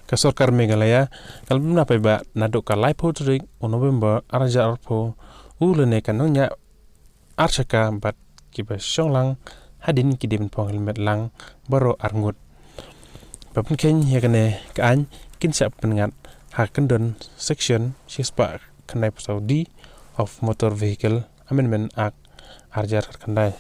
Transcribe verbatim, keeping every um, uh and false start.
Ka sorkar Meghalaya ka la pynbna paidbah naduh ka laiphew tarik u November arhajar arphew u lane ka nongñiah arshaka bad kiba shong lang hadien ki dei ban phong helmet lang baroh arngut. Ba pynkheiñ ïa kane ka aiñ kin sa pynngat ha kyndon section shispah khyndaiphew saw D of Motor Vehicle Amendment Act arhajar khatkhyndai.